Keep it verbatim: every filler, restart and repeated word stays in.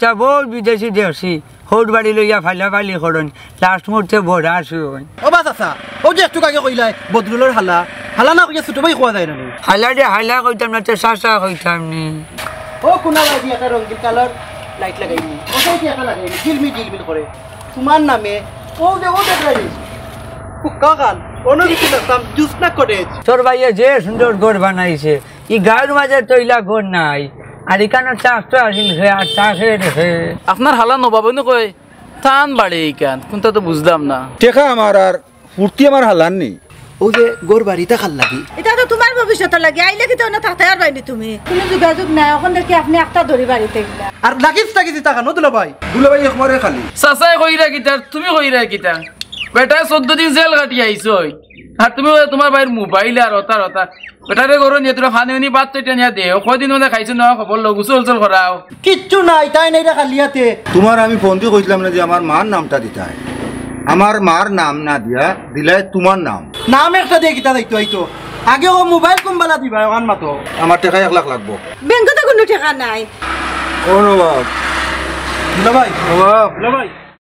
তা বউত বিদেশি দেখছি, হউর বাড়ি লইয়া ফাইলাফাইলি করইন, লাস্ট মুহূর্তে বড় আসু অইন। ও বা চাচা, অউ যে একটুক আগে কইলায় বদরুলর হালা, হালা না কইয়া ছুটো ভাই কওয়া যায় না নি? হালা রে হালা কইতাম না, তে চাচা কইতাম নি? ও কুনা বাড়ি একটা রঙিন কালার লাইট লাগাইনি, ওটাই কি একটা লাগাইনি, ঝিলমিল ঝিলমিল করে। তুমার নামে, ও যে, ও দেখলাই নি। কুক্কা খান, অন্য কিছু দেখতাম, জুস না কটেজ। তোর ভাইয়ে যে সুন্দর ঘর বানাইছে, ই গাঁওর মাঝে তো ইলা ঘর নাই। আর ইখানো চাষ তো আসিল খে, আর চাষে দেখে। আপনার হালা নবাব অইন কই? তান বাড়ি ইখান, কুনটা তো বুঝলাম না। টেকা আমার আর ফুর্তি আমার হালার নি। অউ যে ঘর বাড়িটা কার লাগি? ইটা তো তুমার ভবিষ্যতর লাগি, আইলে কিতা অনো থাকতায় পারবায়নি তুমি? কুনু যোগাযোগ নাই, অখন দেখি আপনে একটা দড়ি বাড়িত গেলা। আর লাগিস লাগিস ইতা কেনে দুলাভাই? দুলাভাই একবারে খালি। চাচায় কইরা কিতা, তুমি কইরা কিতা? বেটায় চৌদ্দ দিন জেল কাটিয়া আইছইন, আর তুমি কও তুমার ভাইর মোবাইল আর অতা অতা। বেটারে ঘরো নিয়া থুড়া পানি উনি ভাত তো ইটা নিয়া দেও, কয়দিন অনে খাইছো না, খবর লও, গোসল টোসল করাও। কিচ্ছু নাই, তাইন আইরা খালি আতে। তুমারে আমি ফোন দি কইছলাম না যে আমার মার নামটা দিতায়? আমার মার নাম না দিয়া দিলায় তুমার নাম। নাম একটা দিয়া কিতা যাইতো আইতো? আগে অউ মোবাইল কুনবালা দিবায়, অখান মাতো। আমার টেকা এক লাখ লাগবো। ব্যাংকো তো কুনু টেকা নাই। ও নবাব। দুলাভাই। নবাব। দুলাভাই।